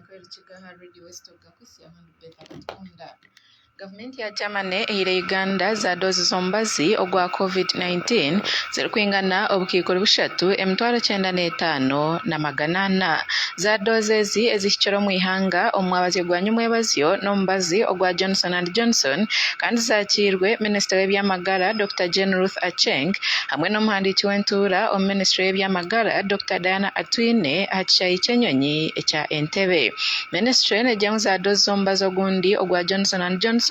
Amakuru Rukiga aha Radio West ogakuhitsyaho ndi Betha Katukunda. Gavumenti ya Germany ehaire Uganda za doozi z'omubazi ogwa Covid-19 zirikwingana obukaikuru bushatu 95,400. Za doozi ezi ezihikire omu ihanga omu mwabazyo gwa nyumwebazyo n'omubazi ogwa Johnson and Johnson kandi zaakiirwe minisita w'eby'amagara Dokita Jane Ruth Aceng hamwe n'omuhandiiki w'entuura omu minisiture y'eby'amagara Dokita Diana Atwine aha kishaayi ky'enyonyi ekya Entebbe. Minisiture neegira ngu za doozi z'omubazi ogundi ogwa Johnson and Johnson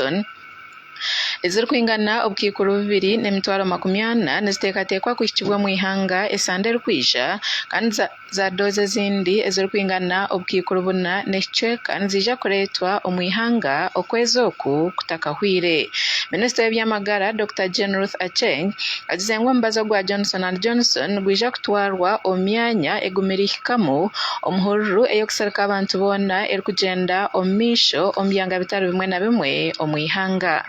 ezirikwingana obukaikuru 2,400,000 niziteekateekwa kuhikibwa omu ihanga esande erikwija kandi za doozi ezindi ezirikwingana obukaikuru buna n'ekicweka niziija kureetwa omu ihanga okwezi oku kutakahwire. Minisita w'eby'amagara, Dokita Jane Ruth Aceng agizire ngu omubazi ogwa Johnson and Johnson nigwija kutwarwa omu myanya egumire ihikamu omuhururu ey'okusirika abantu boona erikugyenda omu maisho omu byanga bitari bimwe na bimwe omu ihanga.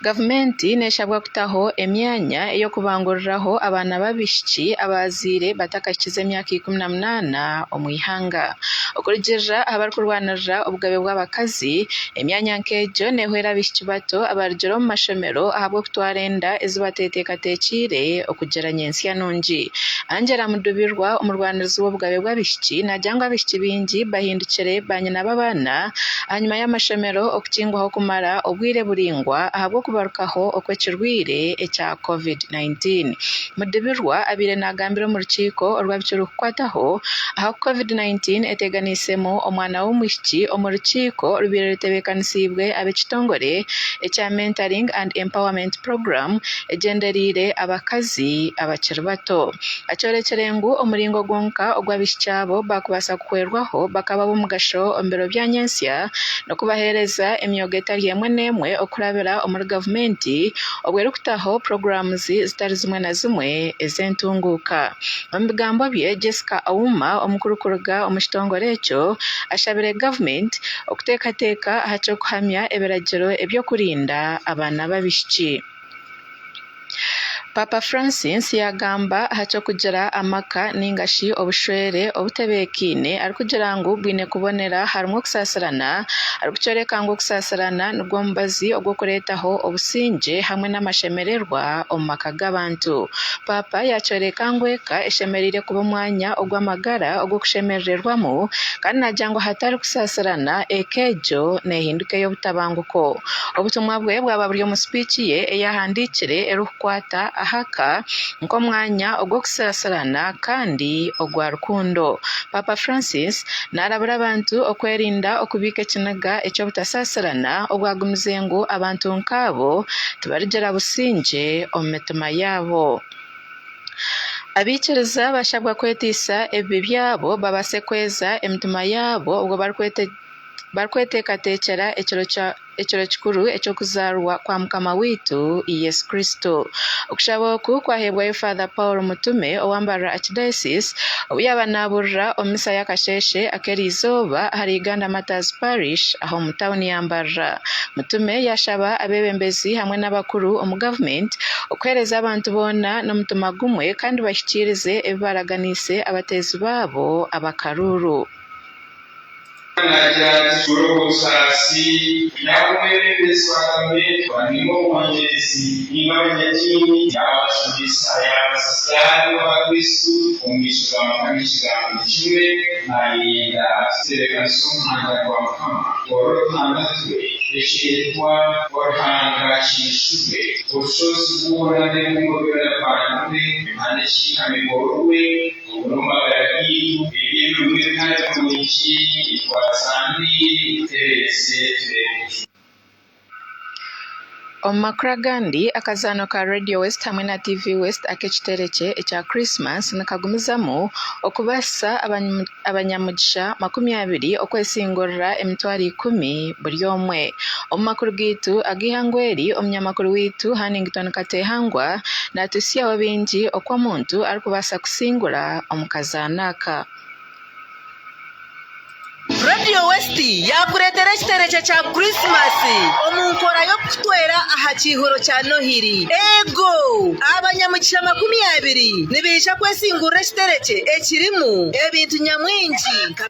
Gavumenti neeshabwa kutaho emyanya ey'okubanguriraho abaana b'abaishiki abaazaire batakahikize emyaka 18 omu ihanga. Okurugiirira aha barikurwanirira obugabe bw'abakazi, emyanya nk'egyo neehwera abaishiki bato abarugire omu mashomero ahabw'okutwara enda ezi bateeteekateekiire okugira nyentsya nungi. Angela Mudubirwa, omurwanirizi w'obugabe bw'abaishiki naagira ngu abaishiki baingi bahindukire banyina b'abaana ahanyima y'amashomero okukingwaho kumara obwire buraingwa ahabw'okubarukaho okw'ekirwaire ekya Covid 19. Mudibirwa abaire naagambira omu rukiiko orw'abikirikukwataho aha ku Covid 19 eteeganiisemu omwana w'omwishiki omu rukiiko orubaire rutebeekanisiibwe ab'ekitongore ekya Mentoring and Empowerment Program egyendereire abakazi abakiri bato. Akyorekire ngu omuringo gwonka ogu abaishiki abo baakubaasa kuhwerwaho bakaba ab'omugasho omu biro bya nyentsya n'okubaheereza emyoga etari emwe n'emwe okurabira omuri gavumenti obwo erikutaho puroguraamu zitari zimwe na zimwe ez'entunguuka. Omu bigambo bye, Jessica Auma omukuru kuruga omu kitongore ekyo ashabire gavumenti okuteekateeka aha ky'okuhamya ebiragiro eby'okurinda abaana b'abaishiki. Paapa Francis yaagamba aha ky'okugira amaka nainga shi obushwere obutebeekaine arikugira ngu bwine kubonera harimu okusaasirana arikukyoreka ngu okusaasirana nigwo mubazi ogw'okureetaho obusingye hamwe n'amashemererwa omu maka g'abantu. Paapa yaakyoreka ngu eka eshemereire kuba omwanya ogw'amagara ogw'okushemerererwamu kandi naagira ngu ahatari kusaasirana eka egyo neehinduka ey'obutabanguko. Obutumwa bwe bwaba buri omu sipiiki ye ei ahandiikire erikukwata aha ka nk'omwanya ogw'okusaasirana kandi ogwa rukundo. Paapa Francis naarabura abantu okwerinda okubiika ekiniga eky'obutasaasirana obu agumize ngu abantu nk'abo tibarigira busingye omu mitima yaabo. Abaikiriza bashabwa kweteisa ebibi byabo babaase kweza emitima yaabo obwo barikwete. Barikweteekateekyera ekiro kya ekiro kikuru eky'okuzaarwa kwa Mukama waitu Yesu Kristo. Okushaba oku kwaheebwayo Father Paul Mutume owa Mbarara Archdiocese obu yaaba naabuurira omu misa y'akasheeshe ak'eriizooba ahari Uganda Martyrs Parish aha omu tauni ya Mbarara. Mutume yaashaba abeebembezi hamwe n'abakuru omu gavumenti okuheereza abantu boona n'omutima gumwe kandi bahikiirize ebi baaraganiise abateezi baabo ab'akaruuru. Naagira ati, Turi obusaasi, yaaba omwebembezi wa gavumenti, ninga omuhongyerezi, ninga abanyadiini, yaaba abashomesa, yaaba yaaba Abakristo, omu maisho ga Mukama ekigambo ni kimwe, naayenda tutebeekanise omuhanda gwa Mukama, tukore oruhanga twe, ekyeetwa oruhanga kiijurwe, orushozi rwona n'ebibungo byona bibanurwe, emihanda ekiikame egororwe. Ogu n'omagara gaitu, ebi ebirungi ebitari birungi ebitwatambwire tutereeze tureebe oku. Omu makuru agandi, akazaano ka Radio West hamwe na TV West ak'ekiterekye ekya Christmas nikagumizamu okubaasisa abanyamugisha 20 okwesingurira 100,000 buri omwe. Omu makuru gaitu ag'eihangwe eri, omunyamakuru waitu Hannington Katehangwa naatuhitsyaho bingi oku omuntu arikubaasa kusingura omu kazaano aka. Radio West West yaakureetera ekiterekye kya Kurisimasi omu nkora y'okukutwera aha kiihuro kya Nohiri. Eego! Abanyamugisha 20 nibaija kwesingurira ekiterekye ekirimu ebintu nyamwingi nka.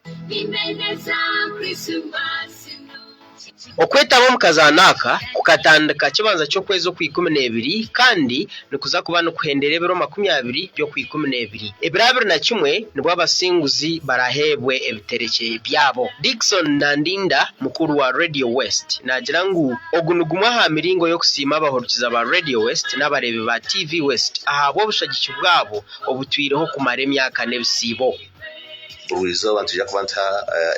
Okwetaba omu kazaano aka kukatandika kibanza ky'okwezi Okwikumineebiri kandi nikuza kuba nikuhendera ebiro 20 by'Okwikumineebiri. Ebiro 21 nibwo abasinguzi baraheebwe ebiterekye byabo. Dickson Nandinda, mukuru wa Radio West naagira ngu ogu nigumwe aha miringo y'okusiima abahurikiza ba Radio West n'abareebi ba TV West ahabw'obushagiki bwabo obutwireho kumara emyaka n'ebisiibo. Buri izooba nitwija kuba nituha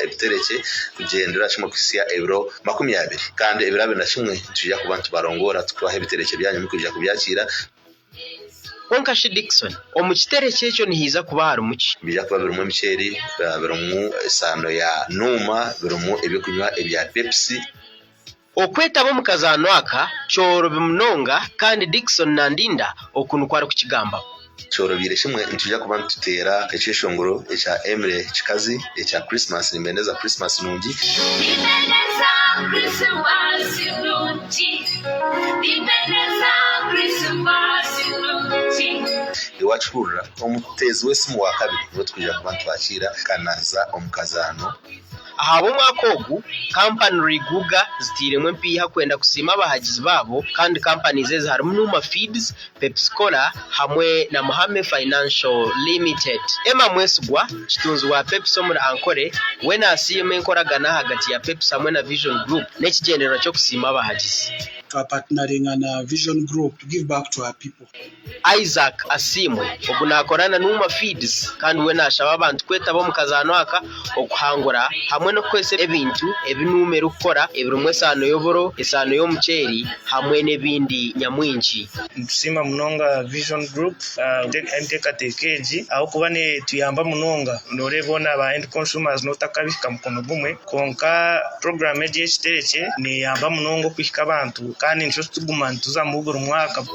ebiterekye kugyendera kimwe kuhitsya ebiro 20. Kandi ebiro 21 nitwija kuba nitubarongoora tukubaha ebiterekye byanyu murikwija kubyakiira. Kwonka shi Dickson, omu kiterekye ekyo nihaija kuba harimu ki? Nibiija kuba birimu emiceeri, birimu esaano ya Nuuma, birimu eby'okunywa ebya Pepsi. Okwetaba omu kazaano aka kyorobi munonga kandi Dickson Nandinda oku nikwo arikukigambaho. Kyorobiire kimwe nitwija kuba nituteera ekyeshongoro ekya Emily Kikazi ekya Christmas Nimbendeza Christmas nungi. Iwe wakihurira, omuteezi w'esimu wa kabiri niwe tukwija kuba nitwakiira kandi naaza omu kazaano. Ahabw'omwaka ogu, kampani Rwiguga zitairemu empiiha kwenda kusiima abahagizi baabo kandi kampanizi ezi harimu Numa Feeds, Pepsi Cola hamwe na Muhame Financial Limited. Emma Mwesigwa, kitunzi wa Pepsi omuri Ankole, we nasiima enkoragana ahagati ya Pepsi hamwe na Vision Group n'ekigyendererwa ky'okusiima abahagizi. Twapatinaringa na Vision Group to give back to our people. Isaac Asiimwe, ogu naakora na Numa Feeds kandi we naashaba abantu kwetaba omu kazaano aka okuhangura hamwe n'okukozesa ebintu ebi Numa erikukora ebirimu esaano y'oburo, esaano y'omuceeri hamwe n'ebindi nyamwingi. Nitusiima munonga Vision Group ahabw'enteekateeka egi ahabw'okuba netuyamba munonga. Nooreeba hoona aba end consumers nootakabihika mukono gumwe kwonka puroguraamu egi ey'ekiterekye neeyamba munonga okuhika abantu kandi nikyo tuguma nituzamu buri mwaka.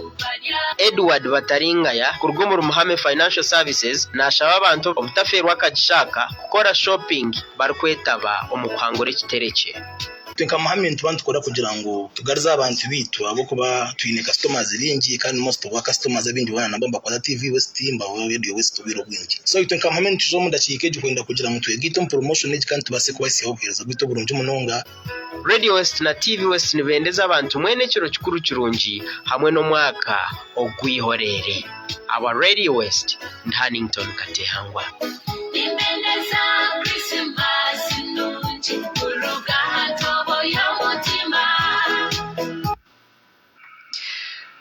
Edward Bataringaya kuruga omuri Muhame Financial Services nashaba abantu obutafeerwa akagisha aka kukora shopping barikwetaba omu kuhangura ekiterekye. Itwe nka Muhame nituba nitukora kugira ngu tugarize abantu baitu ahabw'okuba twine customers baingi kandi most of our customers abaingi boona nabo nibakozesa TV West nibareeba Radio West obwire obwingi. So itwe nka Muhame nitwija omu dakiika egi kwenda kugira ngu twegaite omu promotion egi kandi tubaase kubahitsyaho obuheereza bwaitu oburungi munonga. Radio West na TV West nibendeza abantu mwena ekiro kikuru kirungi hamwe n'omwaka ogw'ihoreere. Aba Radio West, ndi Hannington Katehangwa.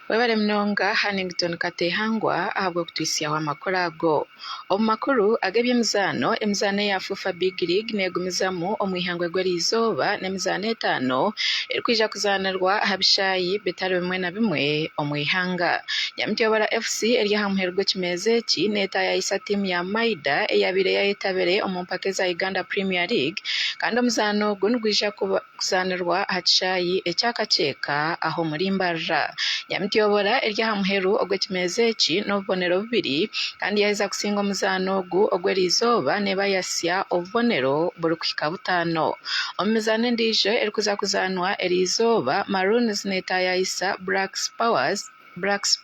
Webare munonga Hannington Katehangwa ahabw'okutwitsyaho amakuru ago. Omu makuru ag'eby'emizaano, emizaano eya FUFA Big League neegumizamu omu ihangwe gw'eriizooba n'emizaano etaano erikwija kuzaanirwa aha bishaayi bitari bimwe na bimwe omu ihanga. Nyamityobora FC eri aha muheru gw'ekimeeza eki neetaayaayisa tiimu ya Maida eyabaire yayetabire omu mpaka eza Uganda Premier League kandi omuzaano ogu nigwija kuba kuzaanirwa aha kishaayi ekya Kakyeka aha omuri Mbarara. Nyamityobora eri aha muheru ogw'ekimeeza eki n'obubonero bubiri kandi yaaheza kusinga omuzaano ogu ogw'eriizooba neeba yasya obubonero burikuhika butaano. Omu mizaano endiijo erikuza kuzaanwa eriizooba, Maroons neetaayaayisa Blacks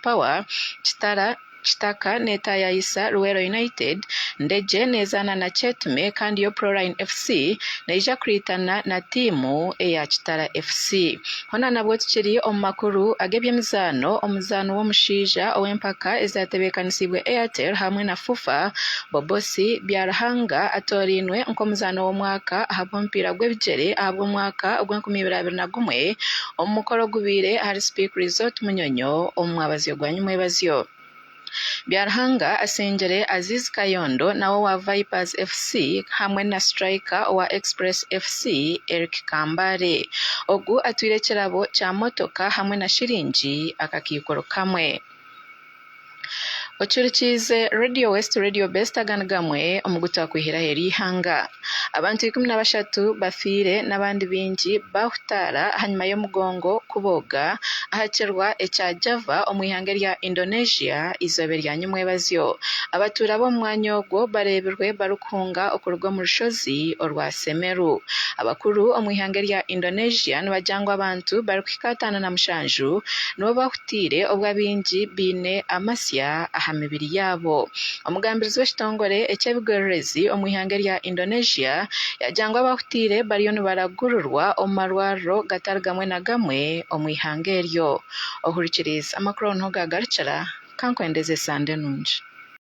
Power, Kitara Kitaka neetaayaayisa Luweero United, Ndegye neezaana na Kyetume kandi yo Proline FC neija kuriitana na tiimu eya Kitara FC. Hoona nabwo tukiri omu makuru ag'eby'emizaano, omuzaani w'omushaija ow'empaka ezaatebeekanisiibwe Airtel hamwe na FUFA, Bobosi Byaruhanga atoorainwe nk'omuzaani w'omwaka ahabw'omupiira gw'ebigyere ahabw'omwaka ogw'enkumi ibiri abiri na gumwe omu mukoro ogubaire ahari Speke Resort Munyonyo omu mwabazyo gwa nyimwebazyo. Byaruhanga asingire Aziz Kayondo nawe owa Vipers FC hamwe na striker owa Express FC Eric Kambale. Ogu atwire ekirabo kya motoka hamwe na shiringi akakaikuru kamwe. Ocurikiize Radio West Radio Best aga ni gamwe omu gu twakwihire aheeru y'eihanga. Abantu 13 bafiire n'abandi baingi baahutaara ahanyima y'omugongo kubooga aha kirwa ekya Java omu ihanga erya Indonesia eizooba erya nyimwebazyo. Abatuura b'omu mwanya ogwo bareebirwe barikuhunga okuruga omu rushozi orwa Semeru. Abakuru omu ihanga erya Indonesia nibagira ngu abantu barikuhika 57 nibo bahutiire obwo abaingi baine amasya aha mibiri yaabo. Omugambirizi w'ekitongore eky'ebigwererezi omu ihanga erya Indonesia yaagira ngu abahutiire bariyo nibaragurirwa omu marwariro gatari gamwe na gamwe omu ihanga eryo. Ohurikiriize amakuru aho niho gaagarukira, ka nkwendeze esande nungi.